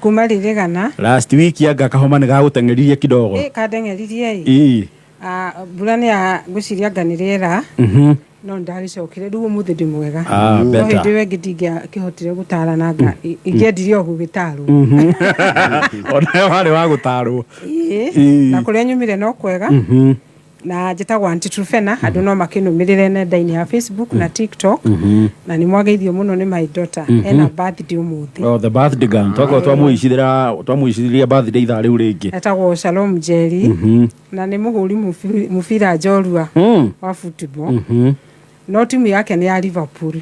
Kuma Ririgana. Last week anga kahoma nĩ gagũteng'eririe kidogo. Ĩ kandeng'eririe ĩ. Ĩĩ. Ah, mbura nĩ ya ngwĩciria anga nĩ rĩera no nĩndagĩcokire rĩu ũmũthĩ ndĩ mwega. Ah, No better. hĩndĩ ĩyo ĩngĩ ndingĩakĩhotire gũtarana anga ingĩendire o gũgĩtarwo. Onawe warĩ wa gũtarwo. Ĩĩ. Ĩĩ. Na kũrĩa nyumire no kwega. Na njĩtagwo Aunty Truphena, andũ no makĩnũmĩrĩre nenda-inĩ ya Facebook na TikTok. Na nĩ mwageithio mũno nĩ my daughter. Ena birthday ũmũthĩ. Oh, the birthday girl. Twakorwo twamũicithĩria birthday ithaa rĩu rĩngĩ. Etagwo Shalom Njeri. Na nĩ mũhũri mũbira njorua wa football. No timu yake nĩ ya Liverpool.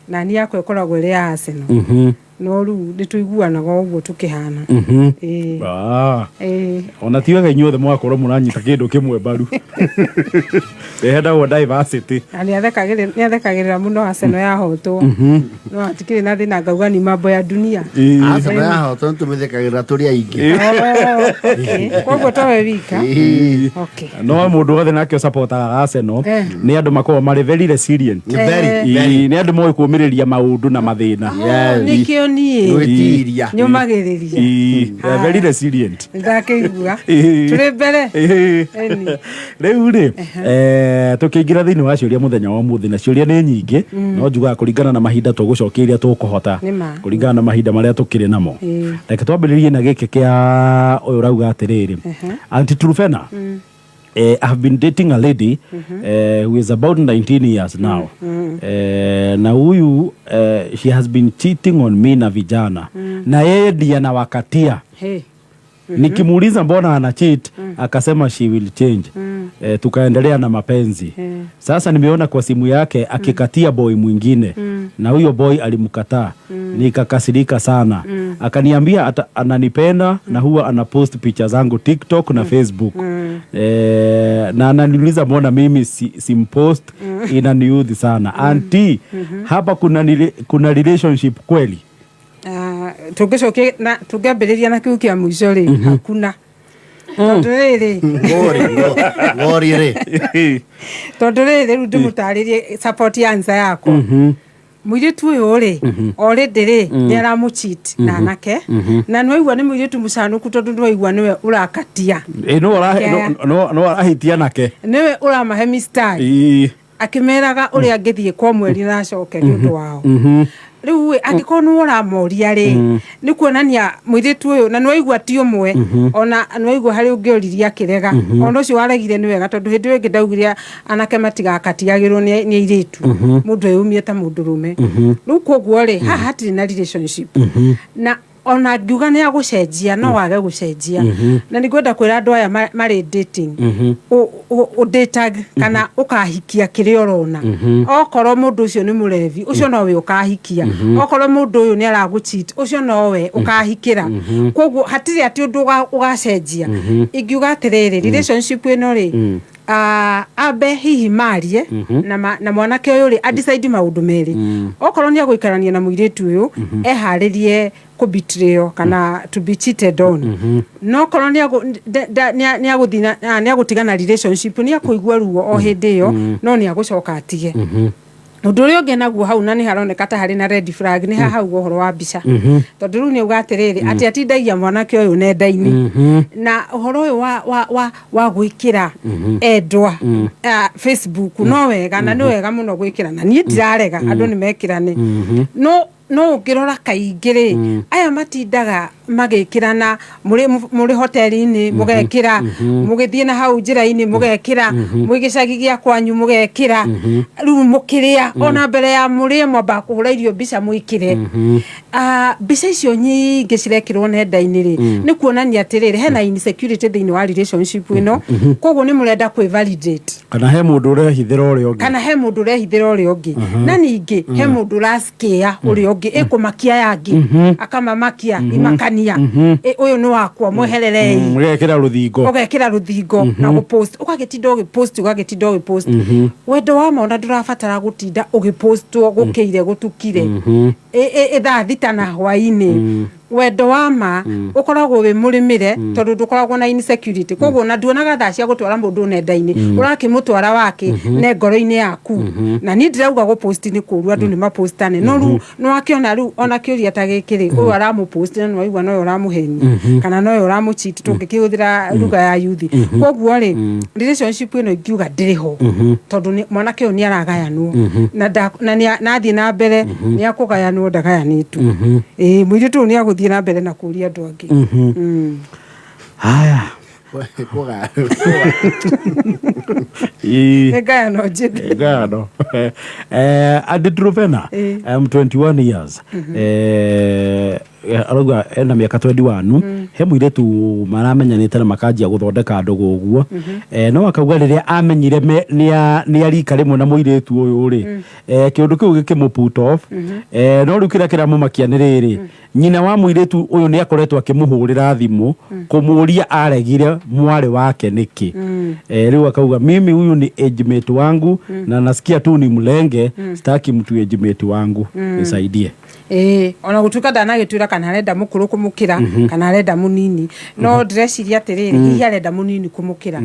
Na niĩ yakwa ĩkoragwo ĩrĩ ya Arsenal. No rĩu nĩ tũiguanaga ũguo tũkĩhana. Ĩĩ. Ah. Ĩĩ. Ona ti wega inyuothe mũgakorwo mũranyita kĩndũ kĩmwe mbaru. Ĩhendagwo diversity. Na nĩ athekagĩrĩra mũno Arsenal yahotwo. No hatikĩrĩ na thĩna, ngauga ni mambo ya dunia. Ĩĩ. Arsenal yahotwo nĩ tũmĩthekagĩrĩra tũrĩ aingĩ. Oh, okay. Koguo towe wika. Ĩĩ. Okay. No mũndũ wothe nake ũsupportaga Arsenal nĩ andũ makoragwo marĩ very resilient. Very, Ĩĩ, very. nĩ andũ moĩ kũũmĩrĩria maũndũ na mathĩna. Yes. Nĩkĩo niĩ Gwĩtiria. nyũmagĩrĩria. Ĩĩ, they are very resilient. Nĩndakĩigua. Ĩĩ. Tũrĩ mbere. Ĩĩ. Ĩni. Rĩu rĩ, tũkĩingĩra thĩinĩ wa ciũria mũthenya wa ũmũthĩ, na ciũria nĩ nyingĩ, no njugaga kũringana na mahinda tũgũcokia iria tũkũhota Nĩ ma. kũringana na mahinda marĩa tũkĩrĩ namo. Ĩĩ. Reke twambĩrĩrie na gĩkĩ kĩa ũyũ ũrauga atĩrĩrĩ, Aunty Truphena, I have been dating a lady who is about 19 years now. Na huyu she has been cheating on me na vijana na yeye ndiye anawakatia. Hey. Nikimuuliza mbona ana cheat, akasema she will change. Tukaendelea na mapenzi. Sasa nimeona kwa simu yake akikatia boy mwingine na huyo boy alimkataa. Nikakasirika sana. Akaniambia ananipenda na huwa anapost picha zangu TikTok na Facebook. Na ananiuliza mbona mimi simpost. Inaniudhi sana. Auntie, hapa kuna relationship kweli? Tũngĩcokia na tũngĩambĩrĩria na kiu kĩa mũico rĩ, hakuna. Tondũ rĩrĩ, Ngori, ngori rĩ. Tondũ rĩrĩ, rĩu ndĩmũtarĩrie support ya answer yakwa. Mũirĩtu ũyũ rĩ, already rĩ, nĩ aramũcheat na anake. Na nĩwaigua nĩ mũirĩtu mũcanũku tondũ nĩwaigua nĩwe ũrakatia. Ĩ, no Kea. no arahitia nake. Nĩwe ũramahe mistari. Akĩmeraga ũrĩa angĩthiĩ kwa mweri na acoke nĩ ũndũ wao. Rĩu ĩ, angĩkorwo nĩwe ũramoria rĩ, nĩ kuonania mũirĩtu ũyũ, na nĩwaigua ti ũmwe, ona nĩwaigua harĩ ũngĩ oririe akĩrega. Ona ũcio waregire nĩ wega, tondũ hĩndĩ ĩyo ĩngĩ ndaugire anake matigakatiagĩrwo nĩ airĩtu. Mũndũ eyũmie ta mũndũrũme. Rĩu koguo rĩ, haha hatirĩ na relationship. Na ona ngiuga nĩ agũcenjia, no wage gũcenjia. Na nĩ ngwenda kwĩra andũ aya marĩ dating, ũdĩtag kana ũkahikia kĩrĩa ũrona. Okorwo mũndũ ũcio nĩ mũrevi, ũcio nowe ũkahikia. Okorwo mũndũ ũyũ nĩ aragũcheat, ũcio nowe ũkahikĩra. Koguo hatirĩ atĩ ũndũ ũgacenjia. Ingiuga atĩrĩrĩ, relationship ĩno rĩ, ambe hihi marie na mwanake ũyũ rĩ, adecide maũndũ merĩ. Okorwo nĩ agũikarania na mũirĩtu ũyũ, eharĩrie kũbetraywo kana to be cheated on. No korwo nĩ agũtigana relationship, nĩ akũigua ruo o hĩndĩ ĩyo, no nĩ agũcoka atige. Ũndũ ũrĩa ũngĩ naguo hau, na nĩ haroneka ta harĩ na red flag, nĩ haha hau ũhoro wa mbica. Tondũ rĩu nĩ auga atĩrĩrĩ, atĩ atindagia mwanake ũyũ nenda-inĩ. Na ũhoro ũyũ wa gwĩkĩra endwa Facebook, no wega na nĩ wega mũno gwĩkĩra, na niĩ ndirarega andũ nĩ mekĩrane. No ũngĩrora kaingĩ rĩ, aya matindaga magĩkĩrana mũrĩ hoteli-inĩ, mũgekĩra mũgĩthiĩ na hau njĩra-inĩ, mũgekĩra mwĩ gĩcagi gĩa kwanyu, mũgekĩra rĩu mũkĩrĩa, ona mbere ya mũrĩe mwambaga kũhũra irio mbica mwĩkĩre. Mbica icio nyingĩ cirekĩrwo nenda-inĩ rĩ, nĩ kuonania atĩrĩrĩ, hena insecurity thĩinĩ wa relationship ĩno, koguo nĩ mũrenda kwĩ validate. Kana he mũndũ ũrehithĩra ũrĩa ũngĩ. Kana he mũndũ ũrehithĩra ũrĩa ũngĩ. Na ningĩ he mũndũ ũracikĩa ũrĩa ũngĩ, ĩkũmakia yangĩ, akamamakia imakania. Ĩ, ũyũ nĩ wakwa, mwehererei. Ũgekĩra rũthingo. Ũgekĩra rũthingo na gũpost, ũgagĩtinda ũgĩpost, ũgagĩtinda ũgĩpost. Wendo wa ma ona ndũrabatara gũtinda ũgĩpostwo gũkĩire gũtukire. Thaa 6 na hwainĩ. Wendo wa ma ũkoragwo wĩ mũrĩmĩre, tondũ ndũkoragwo na insecurity. Koguo na nduonaga thaa cia gũtwara mũndũ nenda-inĩ, ũrakĩmũtwara wake ne ngoro-inĩ yaku. Na niĩ ndirauga gũpost nĩ kũru, andũ nĩ mapostane, no rĩu nĩ wakĩona rĩu ona kĩũria ta gĩkĩ rĩ, ũyũ aramũpost na nĩwaigua nowe ũramũhenia kana nowe ũramũcheat, tũngĩkĩhũthĩra lugha ya yuthi. Koguo rĩ, relationship ĩno ingiuga ndĩrĩ ho, tondũ mwanake ũyũ nĩ aragayanwo na na nathiĩ na mbere nĩ akũgayanwo, ndagayanĩtwo. Ĩĩ, mũirĩtu ũyũ nĩ agũthiĩ na mbere na kũria andũ angĩ. Haya. Nĩ ngayano njĩthĩ. Ngano. Adi Truvena, I'm 21 years. Arauga ena mĩaka 21, he mũirĩtu maramenyanĩte na makanjia gũthondeka ndũgũ ũguo. No akauga rĩrĩa amenyire nĩ arika rĩmwe na mũirĩtu ũyũ rĩ, kĩũndũ kĩu gĩkĩmũ put off. No rĩu kĩrĩa kĩramũmakia nĩ rĩrĩ, nyina wa mũirĩtu ũyũ nĩ akoretwo akĩmũhũrĩra thimũ kũmũria aregire mwarĩ wake nĩkĩ. Rĩu akauga, "Mimi huyu ni age mate wangu na nasikia tu ni mlenge. Sitaki mtu age mate wangu, nisaidie." Ĩĩ, ona gũtuĩka ndanagĩtwĩra kana arenda mũkũrũ kũmũkĩra kana arenda mũnini, no ndĩreciria atĩrĩrĩ, hihi arenda mũnini kũmũkĩra.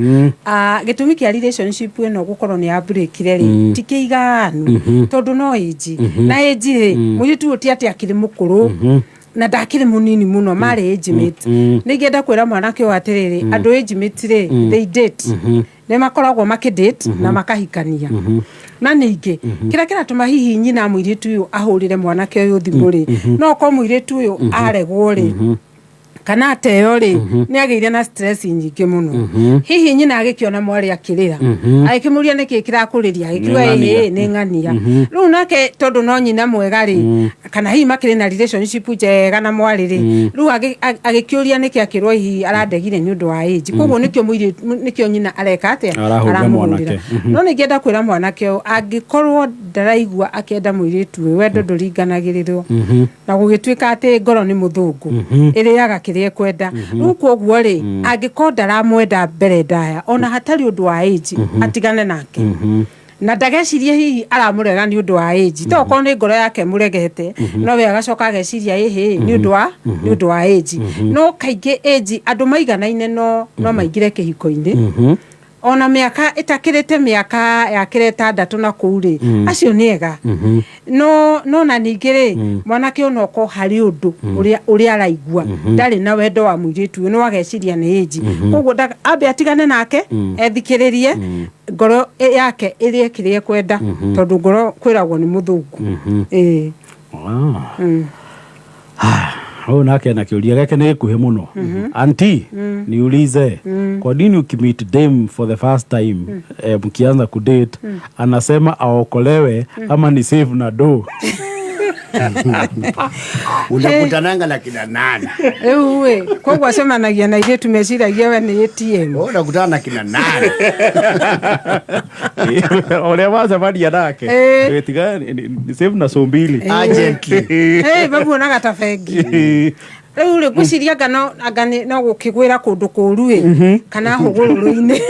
Ah, gĩtũmi kĩa relationship ĩno gũkorwo nĩ yambũrĩkire rĩ, ti kĩiganu, tondũ no age na age rĩ, mũirĩtu ũyũ ti atĩ akĩrĩ mũkũrũ na ndakĩrĩ mũnini mũno, marĩ age mate. Nĩ ingĩenda kwĩra mwanake ũyũ atĩrĩrĩ, andũ age mate rĩ, they date, nĩ makoragwo makĩdate na makahikania. Na ningĩ kĩrĩa kĩratũma hihi nyina mũirĩtu ũyũ ahũrĩre mwanake ũyũ thimũ rĩ, no okorwo mũirĩtu ũyũ aregwo rĩ, kana ateo rĩ, nĩ agĩire na stress nyingĩ mũno. Hihi nyina agĩkĩona mwarĩ akĩrĩra, agĩkĩmũria nĩkĩ kĩrakũrĩria, agĩkiuga Nĩ ng'ania. ĩĩ, nĩ ng'ania. Rĩu nake tondũ no nyina mwega rĩ, kana hihi makĩrĩ na relationship njega na mwarĩ rĩ, rĩu agĩkĩũria nĩkĩ, akĩrwo hihi arandegire nĩ ũndũ wa age. Koguo nĩkĩo mũirĩtu, nĩkĩo nyina areka atĩa? Arahũrĩra Aramũhũrĩra. mwanake. No nĩngĩenda kwĩra mwanake ũyũ, angĩkorwo ndaraigua akĩenda mũirĩtu ũyũ, wendo ndũringanagĩrĩrwo, na gũgĩtuĩka atĩ ngoro nĩ mũthũngũ, ĩrĩaga kĩrĩa ĩkwenda. Rĩu koguo rĩ, angĩkorwo ndaramwenda mbere ndaya, ona hatarĩ ũndũ wa age, atigane nake na ndagecirie hihi aramũrega nĩ ũndũ wa age. To okorwo nĩ ngoro yake mũregete, no we agacoka ageciria ĩhĩ nĩ ũndũ wa age. No kaingĩ age, andũ maiganaine no maingĩre kĩhiko-inĩ ona mĩaka ĩtakĩrĩte mĩaka yakĩra 6 na kũu rĩ, acio nĩ ega. No na ningĩ rĩ, mwanake onokorwo harĩ ũndũ ũrĩa araigua ndarĩ na wendo wa mũirĩtu ũyũ, no ageciria nĩ age, koguo ambe atigane nake, ethikĩrĩrie ngoro yake ĩrĩe kĩrĩa ĩkwenda, tondũ ngoro kwĩragwo nĩ mũthũngũ. Ĩĩ. Huyu nake na kĩũria gĩake nĩ gĩkuhĩ mũno. "Auntie, niulize, kwa nini ukimeet dem for the first time, mkianza kudate, anasema aokolewe ama ni save na do?" Unakutananga na kina nani? Rĩu ĩ, koguo acemanagia na airĩtu meciragia we nĩ ATM. Wewe unakutana na kina nani? Ũrĩa wacemania nake. Tiga ni save na so mbili. Urgently. Hey, mamuonaga ta bengi. Rĩu rĩ, ngwĩciria anga no gũkĩgwĩra kũndũ kũũru ĩ, kana hũgũrũrũ-inĩ.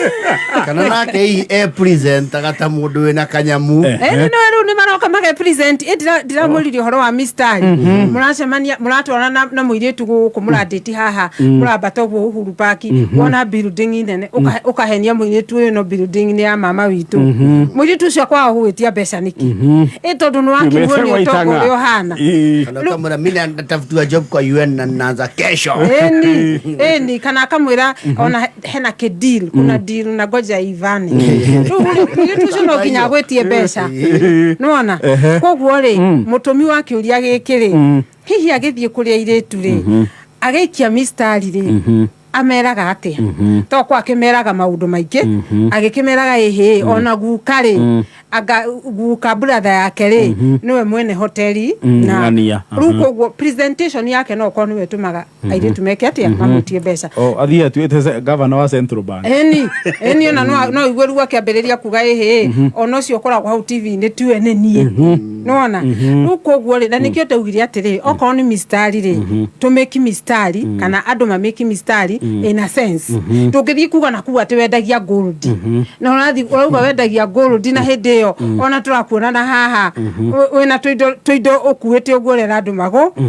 Kana nake hihi e presentaga ta mũndũ wĩna kanyamu. Ĩni no rĩu nĩ maroka mage present. Ĩ ndiramwĩrire ũhoro wa mistari. Mũracemania, mũratwarana na mũirĩtu gũkũ, mũrandĩti haha, mũrambata ũguo Uhuru Park, wona building nene, ũkahenia mũirĩtu ũyũ, no building nĩ ya mama witũ. Mũirĩtu ũcio akwaga gũgwĩtia mbeca nĩkĩ? Ĩ tondũ nĩ wakĩguo nĩ ũtonga ũrĩa ũhana. Kana ukamwĩra, "Mimi natafutiwa job kwa UN na naanza kesho." Ĩni, kana akamwĩra ona hena kĩ deal, kuna deal na ngoja ivane. Rĩu rĩ, mũirĩtu ũcio no nginya agwĩtie mbeca, nĩwona? Koguo rĩ, mũtũmi wa kĩũria gĩkĩ rĩ, hihi agĩthiĩ kũrĩa airĩtu rĩ, agĩikia mistari rĩ, ameraga atĩa? To kwa akĩmeraga maũndũ maingĩ, agĩkĩmeraga ĩhĩ ona guka rĩ, anga guka brother yake rĩ, nĩwe mwene hoteli na Ng'ania. Rĩu koguo presentation yake no ũkorwo nĩwe ĩtũmaga airĩtu meke atĩa? Mamwĩtie mbeca. Oh, athiĩ atuĩte governor wa Central Bank. Ĩni ona no igue rĩu akĩambĩrĩria kuga ĩhĩ, ona ũcio ũkoragwo hau TV-inĩ tiwe, nĩ niĩ, nĩwona? Rĩu koguo rĩ, na nĩkĩo ndaugire atĩrĩ, okorwo nĩ mistari rĩ, tũmĩki mistari kana andũ mamĩki mistari in a sense. Ndũngĩthiĩ kuga na kuga atĩ wendagia gold na ũrathiĩ ũrauga wendagia gold na hĩndĩ Ĩyo ona tũrakuonana haha wĩna tũindo ũkuĩte ũguo ũrera andũ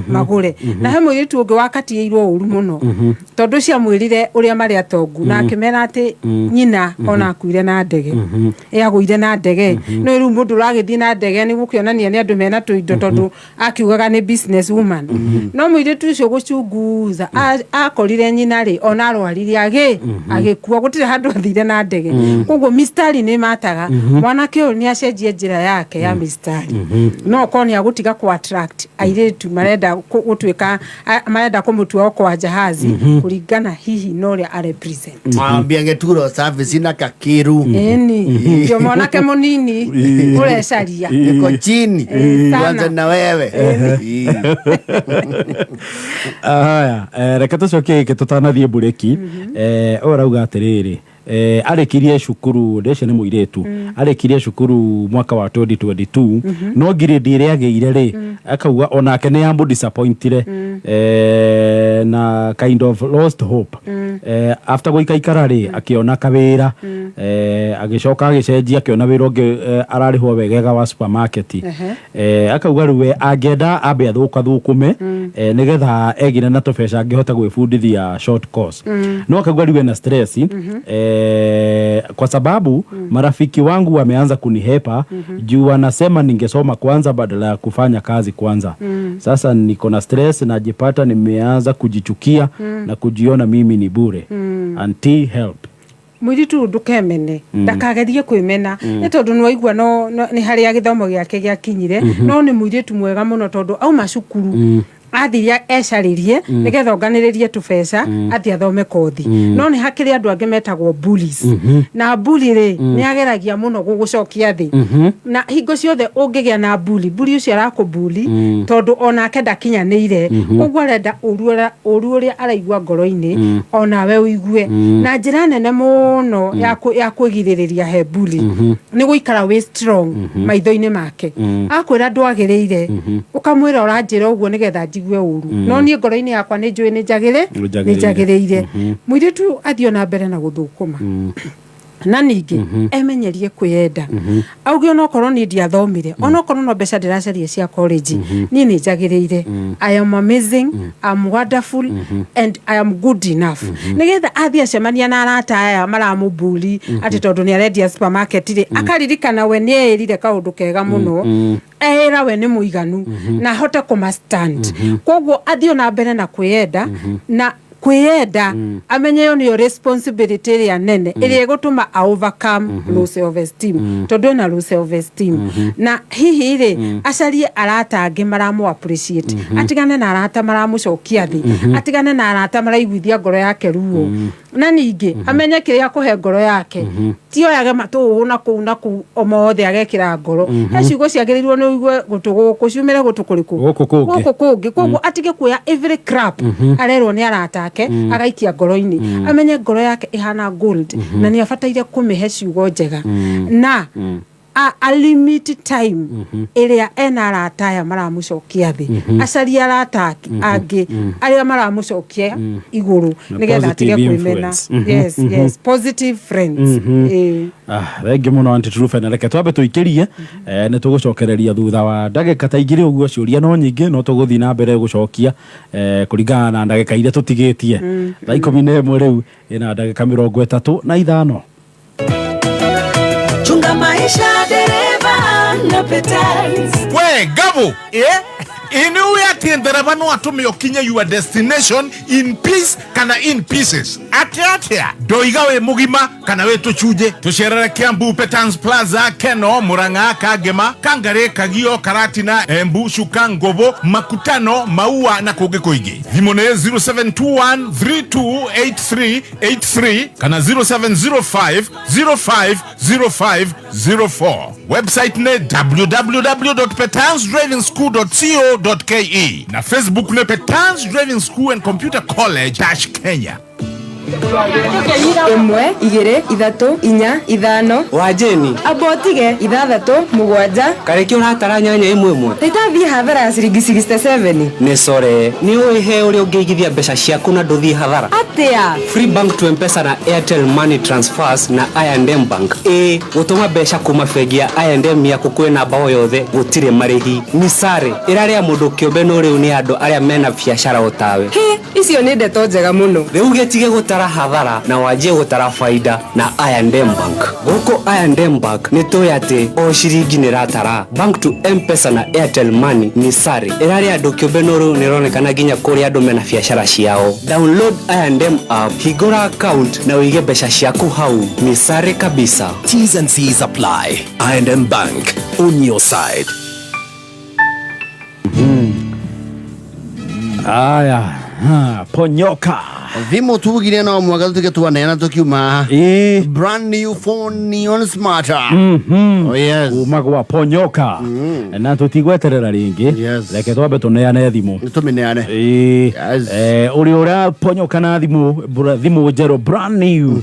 magũre. Na he mũirĩtu ũngĩ wakatiĩirwo ũru mũno, tondũ ũcio amwĩrire ũrĩa marĩ atongu na akĩmera atĩ nyina ona akuire na ndege, ĩagũire na ndege. No rĩu mũndũ ũragĩthiĩ na ndege nĩ gũkĩonania nĩ andũ mena tũindo, tondũ akiugaga nĩ business woman. No mũirĩtu ũcio gũcunguza akorire nyina rĩ ona arwarire agĩkua, gũtirĩ handũ athire na ndege. Koguo mistari nĩ mataga. Mwanake ũyũ nĩ acenjie njĩra yake ya mistari, no okorwo nĩ agũtiga kũ attract airĩtu marenda gũtuĩka marenda kũmũtua o kwa jahazi kũringana hihi na ũrĩa arepresent. Mwambia geturo service na kakiru. Ĩni ndio mwanake mũnini ũrecaria. Niko chini. Sana. Tuanze na wewe. Haya, reke tũcokie gĩkĩ tũtanathiĩ mburĩki. Ũyũ arauga atĩrĩrĩ, arĩkirie cukuru, ndĩcio nĩ mũirĩtu, arĩkirie cukuru mwaka wa 2022, no grade ĩrĩa agĩire rĩ, akauga onake nĩ yamũ disappointire na kind of lost hope. After gũikaikara rĩ, akĩona kawĩra, agĩcoka agĩcenjia, akĩona wĩra ũngĩ, ararĩhwo wegega wa supermarket. Akauga rĩu we angĩenda ambe athũkathũkũme nĩgetha egire na tũbeca angĩhota gwĩbundithia short course. No akauga rĩu ena stress kwa sababu marafiki wangu wameanza kunihepa juu wanasema ningesoma kwanza badala ya kufanya kazi kwanza. Sasa niko na stress, najipata nimeanza kujichukia na kujiona mimi ni bure. Auntie, help. Mũirĩtu ũyũ ndũkemene, ndakagerie kwĩmena, nĩ tondũ nĩwaigua no nĩ harĩa gĩthomo gĩake gĩakinyire. No nĩ mũirĩtu mwega mũno, tondũ auma cukuru athire ecarĩrie nĩgetha onganĩrĩrie tũbeca athiĩ athome kothi. No nĩ hakĩrĩ andũ angĩ metagwo bullies, na bully rĩ, nĩ ageragia mũno gũgũcokia thĩ. Na hingo ciothe ũngĩgĩa na bully, bully ũcio arakũbully tondũ onake ndakinyanĩire. Koguo arenda ũru ũrĩa araigua ngoro-inĩ onawe ũigue. Na njĩra nene mũno ya kwĩgirĩrĩria he bully nĩ gũikara wĩ strong maitho-inĩ make. Akwĩra ndwagĩrĩire, ũkamwĩra ũranjĩra ũguo nĩgetha njigue ũru, no niĩ ngoro-inĩ yakwa nĩ njũĩ nĩ njagĩrĩ Nĩ nĩ njagĩrĩire. Mũirĩtu athiĩ ona mbere na gũthũkũma, na ningĩ emenyerie kwĩyenda, auge onokorwo niĩ ndiathomire, onokorwo no mbeca ndĩracaria cia college, niĩ nĩ njagĩrĩire. I am amazing, I'm wonderful and I am good enough. Nĩgetha athiĩ acemania na arata aya maramũbully atĩ tondũ nĩ arendia supermarket rĩ, akaririkana we nĩ eĩrire kaũndũ kega mũno, eĩra we nĩ mũiganu na ahote kũma stand. Koguo athiĩ ona mbere na kwĩyenda, na kwĩyenda amenye ĩyo nĩyo responsibility ĩrĩa nene ĩrĩa ĩgũtũma a overcome low self esteem, tondũ ena low self esteem. Na hihi rĩ, acarie arata angĩ maramũ appreciate, atigane na arata maramũcokia thĩ, atigane na arata maraiguithia ngoro yake ruo. Na ningĩ amenye kĩrĩa kũhe ngoro yake, ti oyage matũũ na kũu na kũu o mothe agekĩra ngoro. He ciugo ciagĩrĩirwo nĩ ũigue gũtũ gũkũ ciumĩre gũtũ kũrĩkũ? Gũkũ kũngĩ. Gũkũ kũngĩ. Koguo atige kuoya every crap arerwo nĩ arata ake agaikia ngoro-inĩ. Amenye ngoro yake ĩhana gold na nĩ abataire kũmĩhe ciugo njega, na a limit time ĩrĩa ena arata aya maramũcokia thĩ, acarie arata angĩ arĩa maramũcokia igũrũ Na nĩgetha atige positive kwĩmena. influence. Yes, positive friends. Ah, thengi mũno, Aunty Truphena. Reke twambe tũikĩrie, nĩ tũgũcokereria thutha wa ndagĩka ta 2 ũguo. Ciũria no nyingĩ, no tũgũthiĩ na mbere gũcokia kũringana na ndagĩka iria tũtigĩtie. Thaa 11 rĩu ĩna ndagĩka 35. Chunga maisha, dereva na Petals. We gabo ĩ nĩ ũĩ atĩ ndereba no atũme ũkinye your destination in peace kana in pieces? Atĩ atĩa? Ndoiga wĩ mũgima kana wĩ tũcunjĩ. Tũcerere Kiambu, Petans Plaza, Keno, Murang'a, Kangema, Kangari, Kagio, Karatina, Embu, Shuka, Ngobo, Makutano, Maua na kũngĩ kũingĩ. Thimũ nĩ 0721 328383 kana 0705 050504. Website nĩ www.petansdrivingschool.co.ke na Facebook nĩ Petans Driving School and Computer College Kenya. Ĩmwe, igĩrĩ, ithatũ, inya, ithano. Wa Jane. Amba ũtige, ithathatũ, mũgwanja. Karĩkĩ ũratara nyanya ĩmwe ĩmwe? Nĩndathiĩ hathara ya ciringi 67. Nĩ core. Nĩ ũĩ he ũrĩa ũngĩigithia mbeca ciaku na ndũthiĩ hathara? Atĩa? Free Bank to M-Pesa na Airtel Money Transfers na I&M Bank. Ĩĩ, gũtũma mbeca kuma bengi ya I&M yaku kwĩ namba o yothe gũtirĩ marĩhi. Nĩ sare ĩrarĩa mũndũ kĩũmbe no rĩu nĩ andũ arĩa mena biacara o tawe. Hĩ, icio nĩ ndeto njega mũno. Rĩu gĩtige gũtara hathara na wanjie gũtara baida na I&M Bank. Gũkũ I&M Bank nĩ tũĩ atĩ o ciringi nĩ ĩratara. Bank to M-Pesa na Airtel Money nĩ sare ĩrarĩa andũ kĩũmbe no rĩu nĩ ĩronekana nginya kũrĩa andũ mena biacara ciao. Download I&M app, hingũra account na ũige mbeca ciaku hau. Nĩ sare kabisa. T's and C's apply. I&M Bank, on your side. Aya, ha, ponyoka. Thimũ tugire no mwaka tũtige twaneana tũkiuma haha. Ĩĩ. Brand new phone neon smarter. Oh yes. Kuma gwa ponyoka. Na tũtigweterera rĩngĩ. Yes. Reke twambe tũneane thimũ. Tũmĩneane. Ĩĩ. Yes. Ũrĩa ũraponyoka na thimũ thimũ njerũ brand new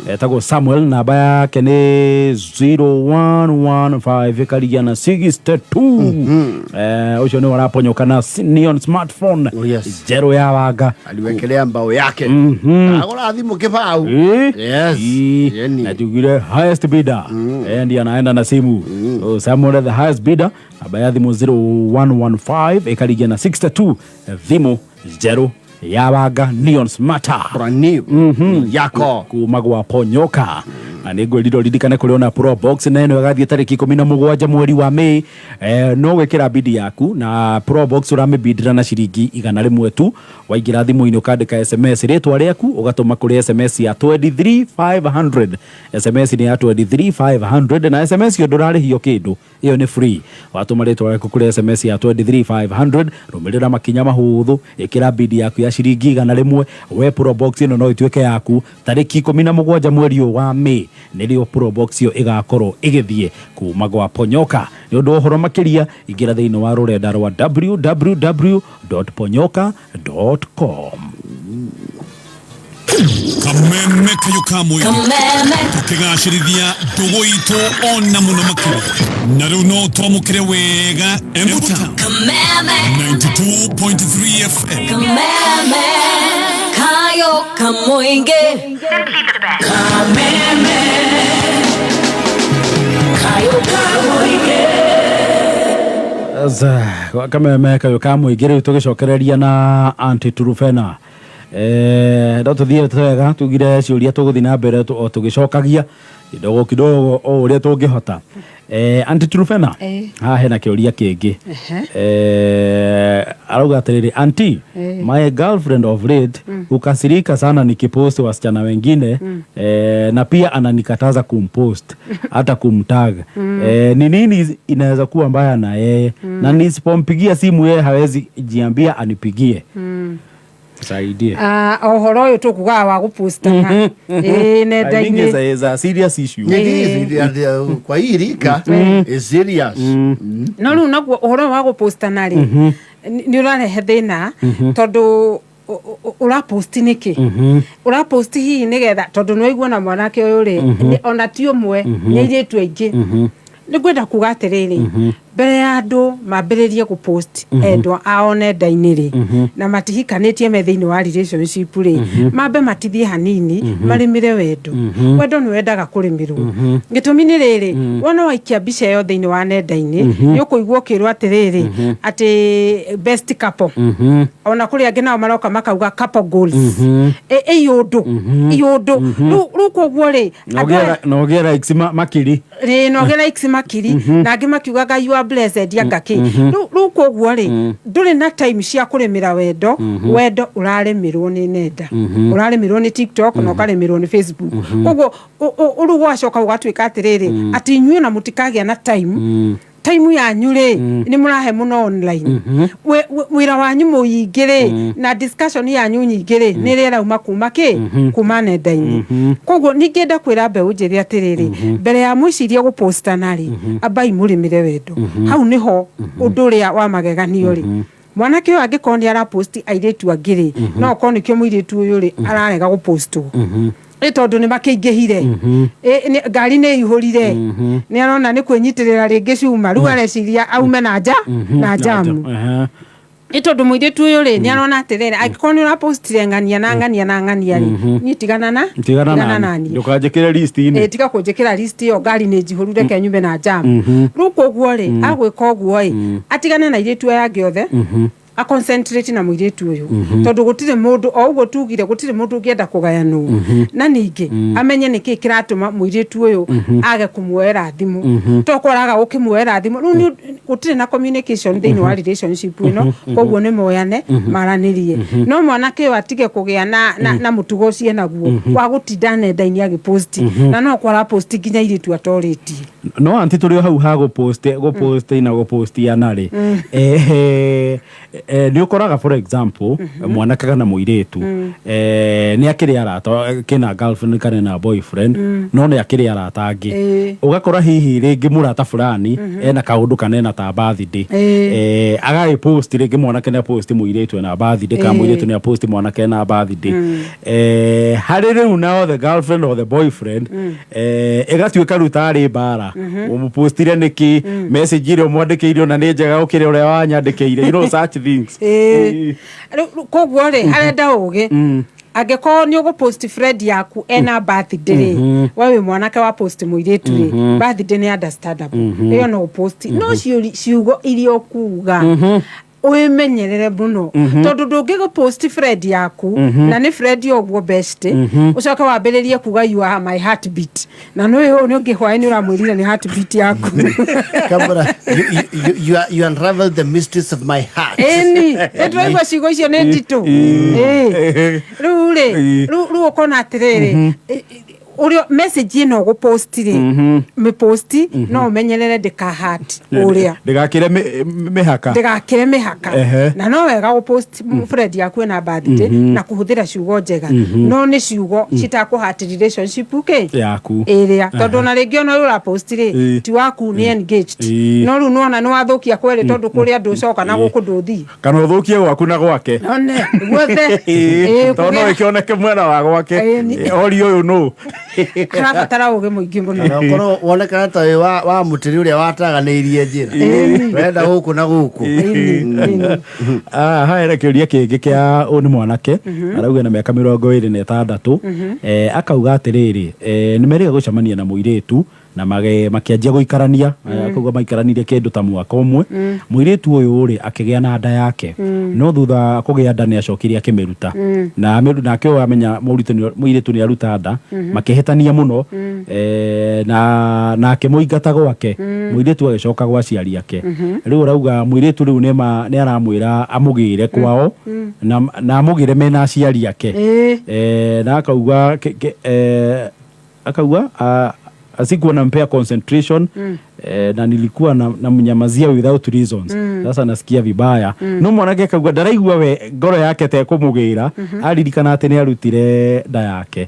etagwo Samuel, namba yake nĩ 0115 ĩkarigia na 62. Ũcio nĩwe ũraponyoka na neon smartphone. Oh, yes. Njerũ ya wanga. Aliwekelea mbao yake. Agũra thimũ kĩbaũ. Yes. Yeni. Na tugire highest bidder. Ndiye anaenda na simu. So Samuel the highest bidder, namba ya thimũ 0115 ĩkarigia na 62, thimũ njerũ ya wanga neon smarter. Brand new. Yako. Kuma gwa ponyoka. Na nĩ ngwĩrire ũririkane kũrĩ ona pro box na ĩno ĩgathiĩ tarĩki 17 mweri wa Mĩĩ. No gwĩkĩra bidi yaku na pro box ũramĩbindĩra na ciringi 100 tu. Waingĩra thimũ-inĩ ũkandĩka SMS rĩtwa rĩaku ũgatũma kũrĩ SMS ya 23500. SMS nĩ ya 23500 na SMS ĩyo ndũrarĩhio kĩndũ, ĩyo nĩ free. Watũma rĩtwa rĩaku kũrĩ SMS ya 23500, rũmĩrĩra makinya mahũthũ, ĩkĩra bidi yaku ya ciringi 100, we pro box ĩno no ĩtuĩke yaku tarĩki 17 mweri ũyũ wa Mĩĩ nĩrĩo pro box ĩyo ĩgakorwo ĩgĩthiĩ kuma gwa ponyoka. Nĩ ũndũ wa ũhoro makĩria ingĩra thĩinĩ wa rũrenda rwa www.ponyoka.com. Kameme kayo ka mũingĩ tũkĩgacĩrithia ndũgũ itũ ona mũno makĩria na rĩu no twamũkĩre wega Embu Town 92.3 FM. Kameme kayo kamuinge. Kameme kayo kamuinge. Kameme kayo ka mũingĩ rĩu tũgĩcokereria na Aunty Truphena. No tũthiĩ wega tugire ciũria tũgũthiĩ na mbere o tũgĩcokagia kidogo kidogo o ũrĩa tũngĩhota. Aunty Truphena, haha hena kĩũria kĩngĩ. Arauga atĩrĩrĩ, Aunty, my girlfriend of late hukasirika sana nikipost wasichana wengine, na pia ananikataza kumpost hata kumtag. Ni nini inaweza kuwa mbaya na yeye? Na nisipompigia simu yeye hawezi jiambia anipigie. Saidie. Ũhoro ũyũ tũkugaga wa gũpostana. Nenda-inĩ. I think it's a serious issue. It is. Kwa hii rika, it's serious. No rĩu naguo ũhoro wa gũpostana rĩ, nĩ ũrarehe thĩna tondũ ũraposti nĩkĩ? Ũraposti hihi nĩgetha tondũ nĩwaigua na mwanake ũyũ rĩ, ona ti ũmwe, nĩ airĩtu aingĩ. Nĩ ngwenda kuga atĩrĩrĩ, mbere ya andũ mambĩrĩrie gũpost endwa ao nenda-inĩ rĩ, na matihikanĩtie me thĩinĩ wa relationship rĩ, mambe matithie hanini, marĩmĩre wendo. Wendo nĩ wendaga kũrĩmĩrwo. Gĩtũmi nĩ rĩrĩ, wona waikia mbica ĩyo thĩinĩ wa nenda-inĩ, nĩ ũkũigua ũkĩrwo atĩrĩrĩ, atĩ best couple. Ona kũrĩ angĩ nao maroka makauga couple goals. Ĩ ũndũ. Rĩu koguo rĩ, Na ũgĩe likes makiri. Rĩ, na ũgĩe likes makiri, na angĩ makiugaga you are blessed anga kĩ. Rĩu koguo rĩ, ndũrĩ na time cia kũrĩmĩra wendo, wendo ũrarĩmĩrwo nĩ nenda. Ũrarĩmĩrwo nĩ TikTok na ũkarĩmĩrwo nĩ Facebook. Koguo rĩu ũgacoka ũgatuĩka atĩrĩrĩ, atĩ inyuĩ na mũtikagĩa na time. Time yanyu rĩ, nĩ mũrahe mũno online. Wĩra wanyu mũingĩ rĩ, na discussion yanyu nyingĩ rĩ, nĩ ĩrĩa ĩrauma kuma kĩ? Kuma nenda-inĩ. Koguo ningĩenda kwĩra mbeũ njĩthĩ atĩrĩrĩ, mbere ya mwĩcirie gũpostana rĩ, ambai mũrĩmĩre wendo. Hau nĩho ũndũ ũrĩa wa mageganio rĩ. Mwanake ũyũ angĩkorwo nĩ araposti airĩtu angĩ rĩ, no okorwo nĩkĩo mũirĩtu ũyũ rĩ ararega gũpostwo, ĩ tondũ nĩ makĩingĩhire. Ngari nĩ ĩihũrire, nĩ arona nĩ kwĩnyitĩrĩra rĩngĩ cuma, rĩu areciria aume na nja na jamu. Ĩ tondũ mũirĩtu ũyũ rĩ nĩ arona atĩrĩrĩ, angĩkorwo nĩ ũrapostire ng'ania na ng'ania na ng'ania rĩ, niĩ tigana na tigana nani. Nani ndũkanjĩkĩre list-inĩ. Ĩ, tiga kũnjĩkĩra list ĩyo, ngari nĩ njihũru, reke nyume na jam. Rĩu koguo rĩ, agwĩka ũguo ĩ, atigane na airĩtu aya angĩ othe, a concentrate na mũirĩtu ũyũ, tondũ gũtirĩ mũndũ, o ũguo tugire, gũtirĩ mũndũ ũngĩenda kũgayanwo. Na ningĩ amenye nĩkĩ kĩratũma mũirĩtu ũyũ age kũmuoera thimũ, to kwaraga gũkĩmuoera thimũ rĩu gũtirĩ na communication thĩinĩ wa relationship ĩno. Koguo nĩ moyane maranĩrie, no mwanake ũyũ atige kũgĩa na mũtugo ũcio naguo wa gũtinda nenda-inĩ agĩposti, na no kwara posti nginya airĩtu atorĩtie. No anti, tũrĩ o hau ha gũpost na gũpostiana rĩ, nĩ ũkoraga, for example, mwanake kana mũirĩtu nĩ akĩrĩ arata, kĩna girlfriend kana na boyfriend, no nĩ akĩrĩ arata angĩ. Ũgakora hihi rĩngĩ mũrata fulani ena kaũndũ kana ena ta birthday, agagĩpost, rĩngĩ mwanake nĩ apost mũirĩtu ena birthday kana mũirĩtu nĩ apost mwanake ena birthday. Harĩ rĩu nao the girlfriend or the boyfriend, ĩgatuĩka rĩu tarĩ mbara, ũmũpostire nĩkĩ, message ĩrĩa ũmwandĩkĩire ona nĩ njega gũkĩra ũrĩa wanyandĩkĩire, you know such things. Rĩu koguo rĩ, arenda ũgĩ, angĩkorwo nĩ ũgũpost friend yaku ena birthday rĩ, we wĩ mwanake wa post mũirĩtu rĩ, birthday nĩ understandable, ĩyo no ũpost, no ciugo iria ũkuga wĩmenyerere mũno, tondũ ndũngĩgũpost friend yaku na nĩ friend ũguo best, ũcoke wambĩrĩrie kuga, "You are my heartbeat," na nĩ ũyũ nĩ ũngĩ hwaĩ nĩ ũramwĩrire nĩ heartbeat yaku. Kabura, you unravel the mysteries of my heart. Ĩni nĩtũraigua ciugo icio nĩ nditũ. Ĩ. Rĩu rĩ, rĩu ũkona atĩrĩrĩ, ũrĩa message ĩno ũgũpost rĩ, mĩposti no ũmenyerere ndĩkahat ũrĩa ndĩgakĩre mĩhaka. Ndĩgakĩre mĩhaka. Na no wega gũpost friend yaku ĩna birthday na kũhũthĩra ciugo njega, no nĩ ciugo citakũhat relationship kĩ yaku ĩrĩa, tondũ ona rĩngĩ ona ũyũ ũrapost rĩ, ti waku, nĩ engaged. No rĩu nĩwona nĩ wathũkia kwerĩ, tondũ kũrĩa ndũcoka na gũkũ ndũthiĩ. Kana ũthũkie gwaku na gwake. One guothe. Tondũ no ĩkĩoneke mwena wa gwake. Ori ũyũ nũ. Karabatara ũgĩ mũingĩ mũno. Na ũkorwo wonekana ta wĩ wa mũtĩrĩ ũrĩa wataganĩirie njĩra wenda gũkũ na gũkũ. Ah, haha hena kĩũria kĩngĩ kĩa ũyũ nĩ mwanake arauga na mĩaka 26, akauga atĩrĩrĩ, nĩ merĩga gũcemania na mũirĩtu na makĩanjia gũikarania. Akauga maikaranirie kĩndũ ta mwaka ũmwe. Mũirĩtu ũyũ rĩ, akĩgĩa na nda yake, no thutha kũgĩa nda nĩ acokire akĩmĩruta na nake ũyũ amenya mũirĩtu nĩ aruta nda, makĩhĩtania mũno, na akĩmũingata gwake. Mũirĩtu agĩcoka gwa aciari ake. Rĩu arauga mũirĩtu rĩu nĩ aramwĩra amũgĩre kwao na amũgĩre mena aciari ake. Na akauga akauga asikuwa nampea concentration, na nilikuwa namnyamazia without reasons. Sasa nasikia vibaya. No mwanake akauga ndaraigua we ngoro yake tekũmũgĩra, aririkana atĩ nĩ arutire nda yake.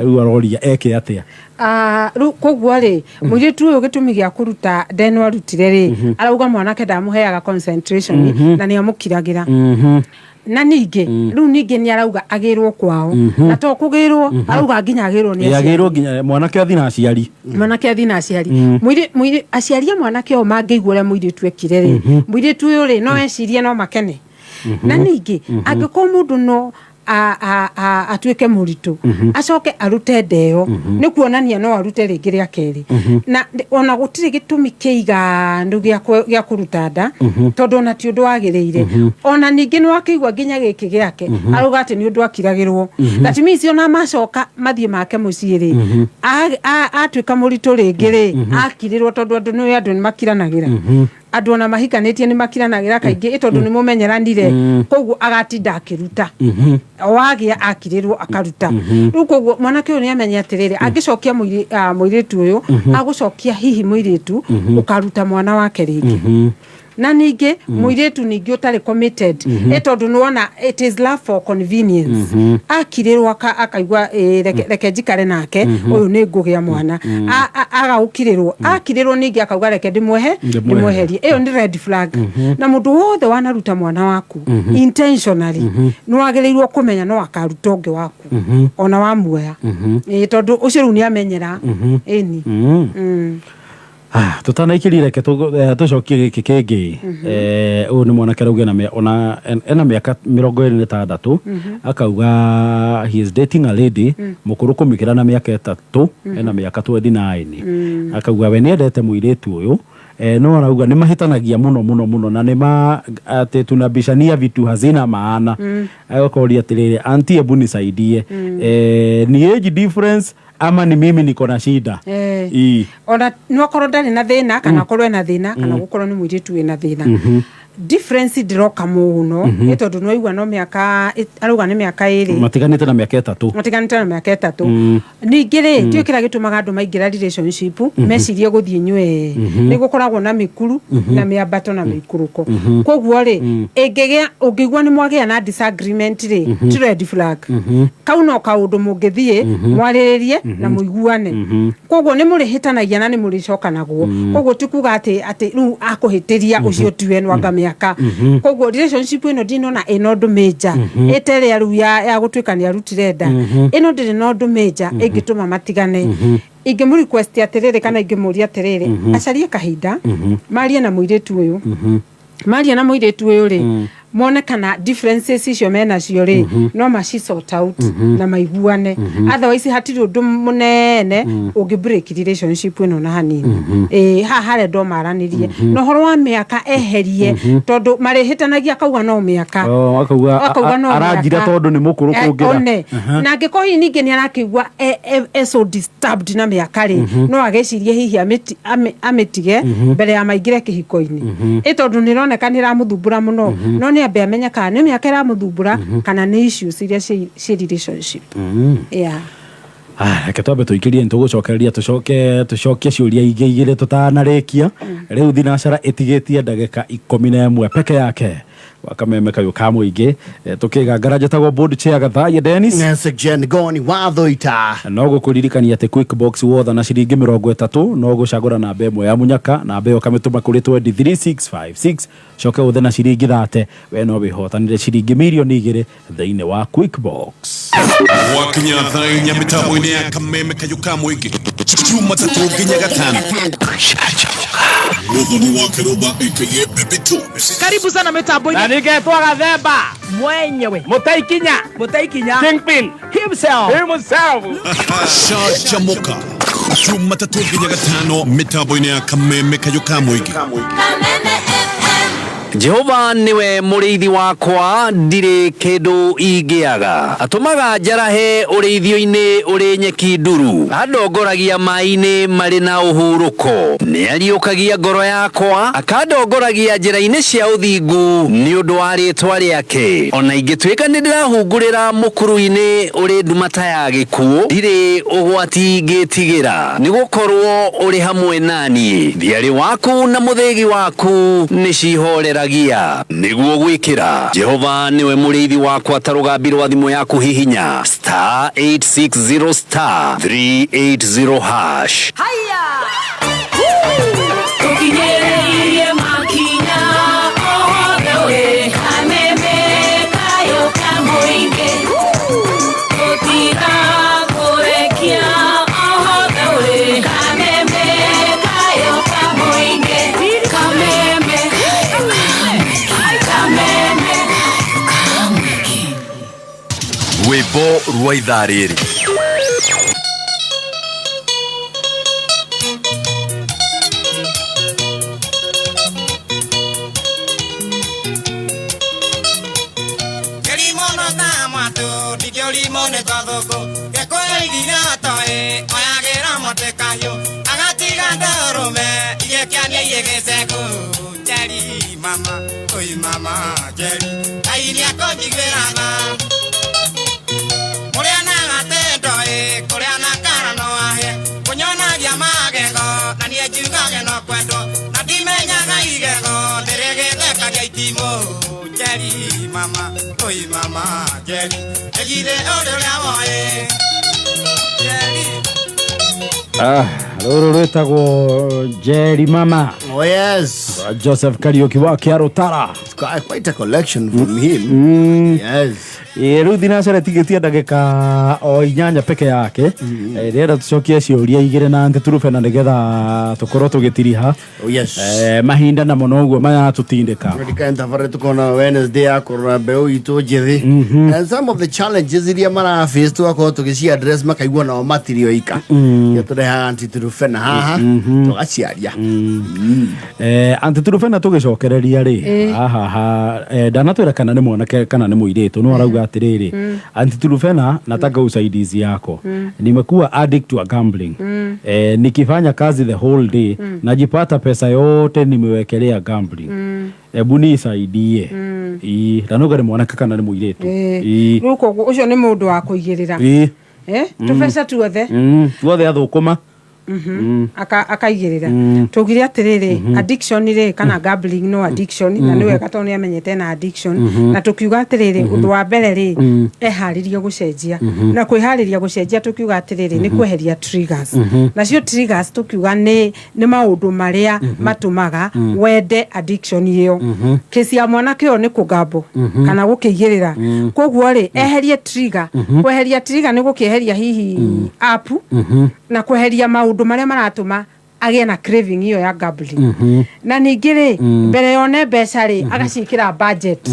Rĩu aroria eke atĩa. Ah, rĩu koguo rĩ, mũirĩtu ũyũ gĩtũmi gĩa kũruta nda ĩno arutire rĩ, arauga mwanake ndamũheaga concentration na nĩ amũkiragĩra. Na ningĩ rĩu ningĩ nĩ arauga agĩrwo kwao, na to kũgĩrwo, arauga nginya agĩrwo nĩ aciari. Agĩrwo nginya mwanake athi na aciari. Mwanake athi na aciari. Aciari a mwanake ũyũ mangĩigua ũrĩa mũirĩtu ekire rĩ, mũirĩtu ũyũ rĩ, no ecirie no makene. Na ningĩ angĩkorwo mũndũ no atuĩke mũritũ acoke arute nda ĩyo, nĩ kuonania no arute rĩngĩ rĩa kerĩ. Na ona gũtirĩ gĩtũmi kĩiganu gĩa kũruta nda, tondũ ona ti ũndũ wagĩrĩire. Ona ningĩ nĩ wakĩigua nginya gĩkĩ gĩake arauga atĩ nĩ ũndũ akiragĩrwo. That means ona macoka mathiĩ make mũciĩ rĩ, atuĩka mũritũ rĩngĩ rĩ, akirĩrwo, tondũ andũ nĩ andũ nĩ makiranagĩra, andũ ona mahikanĩtie nĩ makiranagĩra kaingĩ, ĩ tondũ nĩ mũmenyeranire. Koguo agatinda akĩruta, o agĩa akirĩrwo akaruta. Rĩu koguo mwanake ũyũ nĩ amenye atĩrĩrĩ, angĩcokia mũirĩtu ũyũ, agũcokia hihi mũirĩtu ũkaruta mwana wake rĩngĩ. Na ningĩ mũirĩtu ningĩ ũtarĩ committed, ĩ tondũ nĩwona it is love for convenience, akirĩrwo akaigua, "Ĩ, reke njikare nake ũyũ, nĩ ngũgĩa mwana." Agagũkirĩrwo, akirĩrwo ningĩ akauga, "Reke ndĩmwehe." Ndĩmweherie. Ndĩmweherie. Ĩyo nĩ red flag. Na mũndũ wothe wanaruta mwana waku intentionally, nĩ wagĩrĩirwo kũmenya no akaruta ũngĩ waku ona wamuoya. Ĩ, tondũ ũcio rĩu nĩ amenyera ĩni. Ah, tutanaikĩrie, reke tũcokie gĩkĩ kĩngĩ. Ũyũ nĩ mwanake arauga ona ena mĩaka 26, akauga he is dating a lady mũkũrũ kũmĩkĩra na mĩaka 3, ena mĩaka 29. Akauga we nĩendete mũirĩtu ũyũ, no arauga nĩ mahĩtanagia mũno mũno mũno na nĩ ma atĩ tunabishania vitu hazina maana. Agakoria atĩrĩrĩ, "Auntie, hebu nisaidie, ni age difference ama ni mimi niko na shida?" Ona no akorwo ndarĩ na thĩna, kana akorwo ena thĩna, kana gũkorwo nĩ mũirĩtu wĩna thĩna. Difference ndĩroka mũno, ĩ tondũ nĩwaigua no mĩaka arauga nĩ mĩaka 2. Matiganĩte na mĩaka 3. Matiganĩte na mĩaka 3. Ningĩ rĩ, ndiũĩ kĩrĩa gĩtũmaga andũ maingĩra relationship mecirie gũthiĩ nywee. Nĩ gũkoragwo na mĩkuru na mĩambato na mĩikũrũko. Koguo rĩ, ĩngĩgĩa ũngĩigua nĩ mwagĩa na disagreement rĩ, ti red flag. Kau no kaũndũ mũngĩthiĩ mwarĩrĩrie na mũiguane. Koguo nĩ mũrĩhĩtanagia na nĩ mũrĩcokanagwo. Koguo ti kuga atĩ rĩu akũhĩtĩria ũcio tiwe nwanga mĩaka. Koguo relationship ĩno ndinona ĩna ũndũ major ĩterĩa rĩu ya gũtuĩka nĩ arutire nda. Ĩno ndĩrĩ na ũndũ major ĩngĩtũma matigane. Ingĩmũ request atĩrĩrĩ, kana ingĩmũria atĩrĩrĩ, acarie kahinda marie na mũirĩtu ũyũ. Maria na mũirĩtu ũyũ rĩ, mone kana differences icio menacio rĩ, no maci sort out na maiguane. Otherwise hatirĩ ũndũ mũnene ũngĩ break relationship ĩno na hanini. Ĩ haha harenda o maranĩrie na ũhoro wa mĩaka eherie, tondũ marĩhĩtanagia akauga no mĩaka. Oh, akauga Akauga no aranjira mĩaka. tondũ nĩ mũkũrũ kũngĩra. One na angĩkorwo hihi ningĩ nĩ arakĩigua e so disturbed na mĩaka rĩ, no agecirie hihi amĩtige mbere ya maingĩre kĩhiko-inĩ, ĩ tondũ nĩ ĩroneka nĩ ĩramũthumbũra mũno. No nĩ ambe amenye kana nĩ mĩaka ĩramũthumbũra kana nĩ issues iria ciĩ relationship, yeah. Ah, reke twambe tũikĩrie, nĩ tũgũcokereria, tũcoke tũcokie ciũria ingĩ igĩrĩ tũtanarĩkia. Rĩu thinacara ĩtigĩtie ndagĩka 11 peke yake wakameme kayũ ka mũingĩ. Tũkĩgangara njĩtagwo board chair Gathaiya Dennis. Nancy Jen Goni wathoita. No gũkũririkania atĩ quick box wotha na ciringi 30, no gũcagũra namba ĩmwe ya mũnyaka, namba ĩyo ũkamĩtũma kũrĩ 23656, coke ũthe na ciringi 30, we no wĩhotanĩre ciringi mirioni 2 thĩinĩ wa quick box. Gwakinya thaa 4 mĩtambo-inĩ ya kameme kayũ ka mũingĩ, Jumatatũ nginya Gatano, Muthoni wa Kĩrũmba aka Baby Tones. Karibu sana mitambo-inĩ. Na ningetwo Gathemba. Mwenyewe. Mũtaikinya. Mũtaikinya. Kingpin. Himself. Himself. Canjamuka Jumatatũ nginya Gatano mĩtambo-inĩ ya kameme kayũ ka mũingĩ. Jehova niwe mũrĩithi wakwa, ndirĩ kĩndũ ingĩaga. Atũmaga njarahe ũrĩithio-inĩ ũrĩ nyeki nduru, andongoragia maĩ-inĩ marĩ na ũhurũko. Nĩ ariũkagia ngoro yakwa, akandongoragia njĩra-inĩ cia ũthingu nĩ ũndũ wa rĩĩtwa rĩake. Ona ingĩtuĩka nĩ ndĩrahungurĩra mũkuru-inĩ ũrĩ nduma ta ya gĩkuũ, ndirĩ ũgwati ingĩtigĩra, nĩ gũkorwo ũrĩ hamwe naniĩ. Thiarĩ waku na mũthĩgi waku nĩ cihoreragia. Nĩguo gwĩkĩra Jehova nĩwe mũrĩithi wakwa ta rũgambi rwa thimũ yaku, hihinya *860 *380 hash. Tũkinyĩrĩirie makinya othe wĩ kameme kayũ ka mũingĩ, tũtigakũrekia othe wĩ kameme kayũ ka mũingĩ, kameme, kameme. Rwĩmbo rwa ithaa rĩrĩ. Kĩrimũ no ta mwatũ, ndingĩũrimũ nĩ ta thũkũ gĩkwĩigira toĩ oyagĩra mũtĩ kahiũ agatiga ndũrũme igĩkĩania igĩgĩcegũ. Njeri mama, oi mama Njeri, Ngai nĩakũnjiguĩra tha. Kũrĩa na gatendo ĩ, kũrĩa na kara no ahe kũnyonagia magego, na niĩ njugage no kwendwo na ndimenyaga igego ndĩrĩ. mama Njeri Ĩgithe ũrĩ ũrĩa woĩ Njeri. Rũrũ rwĩtagwo Njeri Mama. Oh yes. Joseph Kariuki wa Kĩarũtara. It's quite a collection from him. Yes. Ĩ, rĩu thinacara tigĩtie ndagĩka o 8 peke yake. Ndĩrenda tũcokie ciũria 2 na Aunty Truphena nĩgetha tũkorwo tũgĩtiriha. Oh yes. Mahinda namo noguo mayatũtindĩka. Ndikae thabarĩ tukona Wednesday ya kũrora mbeũ itũ njĩthĩ. And some of the challenges iria mara face tũgakorwo tũgĩci address makaigua nao matirĩ oika. Nĩkĩo tũrehaga Aunty Truphena haha tũgaciaria. Aunty Truphena tũgĩcokereria rĩ, haha ha ndanatwĩra kana nĩ mwanake kana nĩ mũirĩtu, no arauga atĩrĩrĩ, Aunty Truphena, nataka usaidizi yako. Nimekuwa addict to gambling. Nikifanya kazi the whole day najipata pesa yote nimewekelea gambling. Ebu nisaidie. Ii, ndanuga nĩ mwanake kana nĩ mũirĩtu. Ii. Rĩu koguo ũcio nĩ mũndũ wa kũigĩrĩra. Ii. Tũbeca tuothe. Tuothe athũkũma. Akaigĩrĩra. Tũugire atĩrĩrĩ, addiction rĩ kana gambling no addiction, na nĩ wega tondũ nĩ amenyete na addiction. Na tũkiuga atĩrĩrĩ, ũndũ wa mbere rĩ, eharĩrie gũcenjia. Na kwĩharĩria gũcenjia tũkiuga atĩrĩrĩ, nĩ kweheria triggers. Nacio triggers tũkiuga nĩ maũndũ marĩa matũmaga wende addiction ĩyo. Kesi ya mwanake ũyũ nĩ kũgambo kana gũkĩigĩrĩra. Koguo rĩ, eherie trigger. Kweheria trigger nĩ gũkĩeheria hihi app na kweheria maũndũ marĩa maratũma agĩe na craving ĩyo ya gambling. Na ningĩ rĩ, mbere yone mbeca rĩ, agaciĩkĩra budget.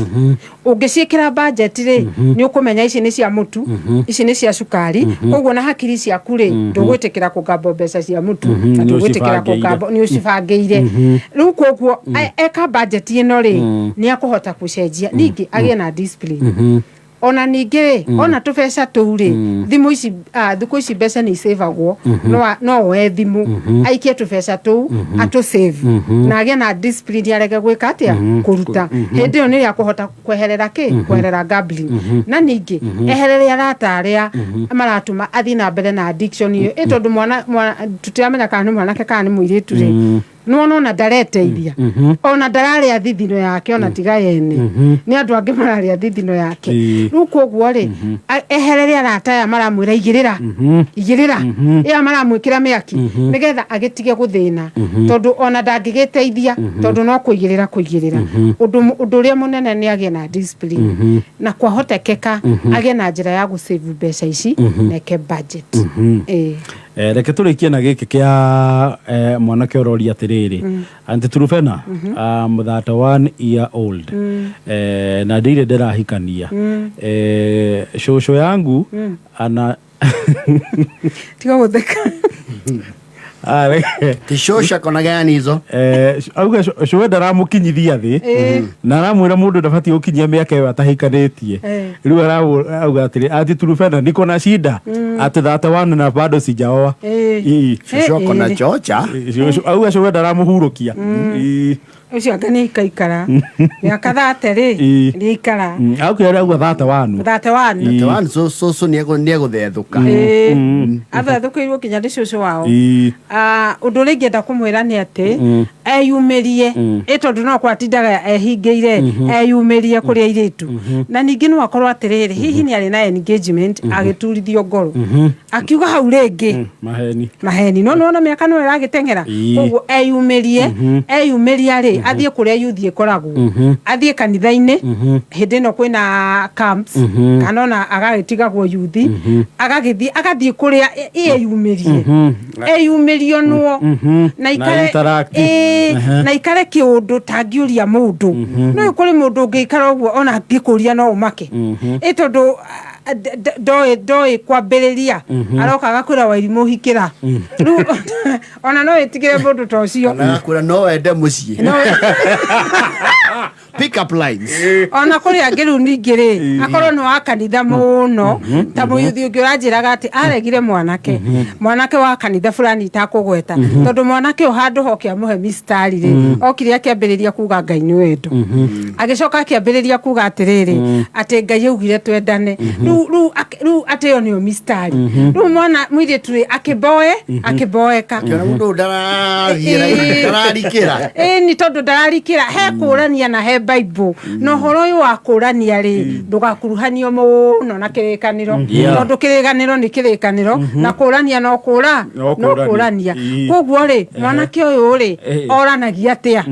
Ũngĩciĩkĩra budget rĩ, nĩ ũkũmenya ici nĩ cia mũtu, ici nĩ cia cukari, koguo na hakiri ciaku rĩ, ndũgwĩtĩkĩra kũgambo mbeca cia mũtu, na ndũgwĩtĩkĩra kũgambo, nĩ ũcibangĩire. Rĩu koguo eka budget ĩno rĩ, nĩ akũhota gũcenjia. Ningĩ agĩe na discipline. Ona ningĩ rĩ, ona tũbeca tũu rĩ, thimũ ici, thikũ ici mbeca nĩ icĩvagwo, no oe thimũ, aikie tũbeca tũu, atũ save. Na agĩe na discipline arege gwĩka atĩa? Kũruta. Hĩndĩ ĩyo nĩrĩo akũhota kweherera kĩ? Kweherera gambling. Na ningĩ, eherere arata arĩa maratũma athiĩ na mbere na addiction ĩyo. Ĩ tondũ mwana, tũtiramenya kana nĩ mwanake kana nĩ mũirĩtu rĩ, nĩwona ona ndareteithia, ona ndararĩa thithino yake, ona tiga yene, nĩ andũ angĩ mararĩa thithino yake. Rĩu koguo rĩ, eherere arata aya maramwĩra igĩrĩra, igĩrĩra, ĩya maramwĩkĩra mĩaki, nĩgetha agĩtige gũthĩna, tondũ ona ndangĩgĩteithia, tondũ no kũigĩrĩra kũigĩrĩra. Ũndũ ũrĩa mũnene nĩ agĩe na discipline, na kwahotekeka agĩe na njĩra ya gũsave mbeca ici, na eke budget. Reke tũrĩkie na gĩkĩ kĩa mwanake ũroria atĩrĩrĩ, Aunty Truphena, I'm 31 year old, na ndirĩ ndĩrahikania. Shosho yangu ana Tiga gũtheka. Ti shosho kona gani hizo? Auga cũwe ndaramũkinyithia thĩ, na aramwĩra mũndũ ndabatiĩ gũkinyia mĩaka ĩyo atahikanĩtie. Rĩu arauga atĩrĩ, Aunty Truphena, niko na shida at 31 na bado sijaoa. Shosho kona chocha. Auga cũwe ndaramũhurũkia. Ũcio anga nĩ aikaikara mĩaka 30 rĩ, nĩ aikara. Aukĩra auga 31. 31. 31, so nĩ egũthethũka. Athethũkĩirwo nginya nĩ cũcũ wao. Ũndũ ũrĩa ingĩenda kũmwĩra nĩ atĩ eyumĩrie, ĩ tondũ no kwatindaga ehingĩire, eyumĩrie kũrĩ airĩtu. Na ningĩ no akorwo atĩrĩrĩ, hihi nĩ arĩ na engagement, agĩturithio ngoro, akiuga hau rĩngĩ maheni. Maheni. No nĩwona mĩaka no ĩragĩteng'era. Koguo eyumĩrie, eyumĩria rĩ, athiĩ kũrĩa youth ĩkoragwo, athiĩ kanitha-inĩ, hĩndĩ ĩno kwĩna camps, kana ona agagĩtigagwo youth, agagĩthiĩ, agathiĩ kũrĩa eyumĩrie. Eyumĩrio nũo. Na ikare, interact. Na ikare kĩũndũ tangĩũria mũndũ. No kũrĩ mũndũ ũngĩikara ũguo ona angĩkũria no ũmake. Ĩ tondũ ndoĩ kwambĩrĩria, aroka agakwĩra Wairimũ hikĩra. Rĩu ona no wĩtigĩre mũndũ ta ũcio. Kana agakwĩra no wende mũciĩ. No. Pick up lines. Ona kũrĩ angĩ rĩu ningĩ rĩ, akorwo nĩ wa kanitha mũno, ta mũyuthi ũngĩ ũranjĩraga atĩ aregire mwanake, mwanake wa kanitha fulani itakũgweta, tondũ mwanake ũyũ handũ hoke amũhe mistari rĩ, okire akĩambĩrĩria kuga Ngai nĩ wendo. Agĩcoka akĩambĩrĩria kuga atĩrĩrĩ, atĩ Ngai augire twendane. Rĩu atĩ ĩyo nĩyo mistari. Rĩu mwana mũirĩtu rĩ, akĩmboe, akĩmboeka. Akĩona mũndũ ũyũ ndarathiĩ, ndararikĩra. Ĩĩ, nĩ tondũ ndararikĩra, he kũrania Kana he Bible na ũhoro ũyũ wa kũrania rĩ, ndũgakuruhanio mũno na kĩrĩkanĩro, tondũ kĩrĩkanĩro nĩ kĩrĩkanĩro na kũrania no kũra No no kũrania. Kũrania. Koguo rĩ, mwanake ũyũ rĩ, oranagia atĩa?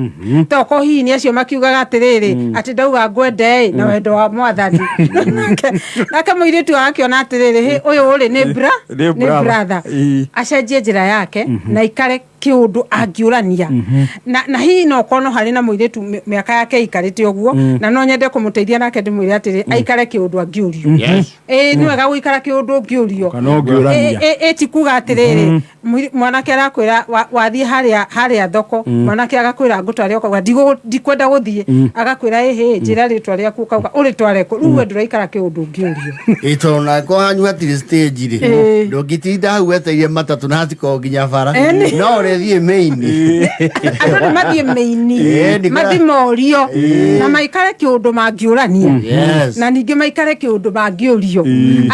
Toko hihi nĩ acio makiugaga atĩrĩrĩ, atĩ ndauga ngwende ĩ na wendo wa Mwathani, nake mũirĩtu agakĩona atĩrĩrĩ, hĩ, ũyũ rĩ nĩ bra Nĩ nĩ brother. Brother, acenjie njĩra yake na ikare kĩũndũ angĩũrania na hihi no korwo no harĩ na mũirĩtu mĩaka yake ĩikarĩte ũguo, na no nyende kũmũteithia nake ndĩmwĩre atĩrĩ, aikare kĩũndũ angĩũrio. Ĩĩ, nĩ wega gũikara kĩũndũ ũngĩũrio. Kana ũngĩũrania. Ĩ ti kuga atĩrĩrĩ, mwanake arakwĩra wathiĩ harĩa thoko, mwanake agakwĩra ngũtware, ũkauga ndikwenda gũthiĩ, agakwĩra ĩhĩ, njĩra rĩtwa rĩaku, ũkauga ũrĩtware kũ? Rĩu we ndũraikara kĩũndũ ũngĩũrio. Ĩ tondũ nako hanyu hatirĩ stage rĩ, ndũngĩtinda hau wetereire matatũ na hatikorwo nginya bara, no ũrĩthiĩ main. Andũ nĩ mathiĩ mĩini, mathiĩ morio na maikare kĩũndũ mangĩũrania, na ningĩ maikare kĩũndũ mangĩũrio.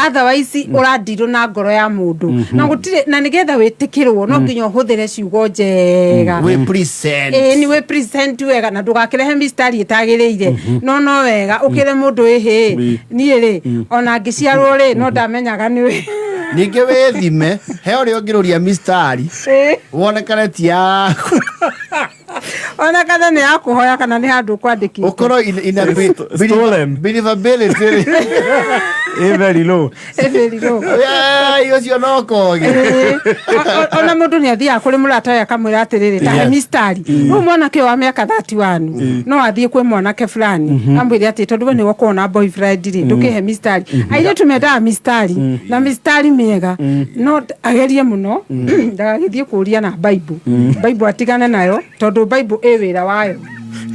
Otherwise ũrandirwo na ngoro ya mũndũ na gũtirĩ, na nĩgetha wĩtĩkĩrwo no nginya ũhũthĩre ciugo njega. Wĩ present. Ĩĩ, nĩ wĩ present wega na ndũgakĩrehe mistari ĩtagĩrĩire, no wega ũkĩre mũndũ, ĩhĩ, niĩ rĩ, ona ngĩciarwo rĩ, no ndamenyaga nĩ wĩ. Ningĩ wĩthime he ũrĩa ũngĩrũria mistari wonekane ti yaku. Ona kana nĩ ya kũhoya kana nĩ handũ ũkwandĩkĩte. Ũkorwo in a Stolen. believability Ĩ very low. Ĩ low. Ĩĩ, ũcio no koge. Ĩĩ. Ona mũndũ nĩ athiaga kũrĩ mũrata we akamwĩra atĩrĩrĩ, tahe mistari. Rĩu mwanake ũyũ wa mĩaka 31 no athiĩ kwĩ mwanake fulani amwĩre atĩ tondũ we nĩ wokorwo na boyfriend rĩ, ndũkĩhe mistari. Airĩtu mendaga mistari na mistari mĩega, no agerie mũno ndagagĩthiĩ kũria na Bible. Bible atigane nayo, tondũ Bible ĩ wĩra wayo.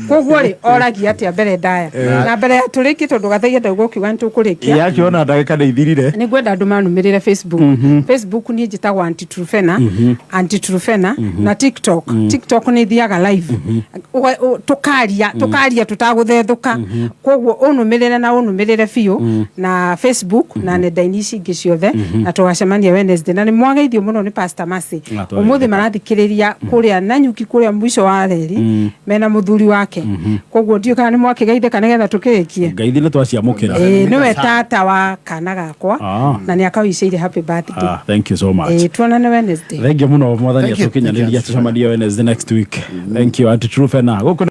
Koguo rĩ, oragia atĩa mbere ndaya na mbere ya tũrĩkie, tondũ gathaia ndauga ũkiuga nĩ tũkũrĩkia. Yakiona ndagĩka nĩ ithirire. Nĩ ngwenda andũ manumĩrĩre Facebook. Facebook niĩ njĩtagwo Aunty Trufena, Aunty Trufena, na TikTok. TikTok nĩ thiaga live. Tũkaria tũtagũthethũka. Koguo ũnũmĩrĩre na ũnũmĩrĩre biũ na Facebook na nenda-inĩ ici ingĩ ciothe, na tũgacemania Wednesday. Na nĩ mwageithio mũno nĩ Pastor Mercy. Na twageithĩka. Ũmũthĩ marathikĩrĩria kũrĩa Nanyuki, kũrĩa mũico wa reri, mena mũthuri wake. Koguo ndiũĩ kana nĩ mwakĩgeithĩka nĩgetha tũkĩrĩkie. Ngeithi nĩ twaciamũkĩra. Ĩĩ, nĩwe tata wa kana gakwa, na nĩ akawicĩire happy birthday. Ah, thank you so much. Ĩĩ, tuonane Wednesday. Thank you mũno, Mwathani Thank you. atũkinyanĩria, Thank you. tũcemanie Wednesday next week. Thank you, Aunty Trufena gũkũ.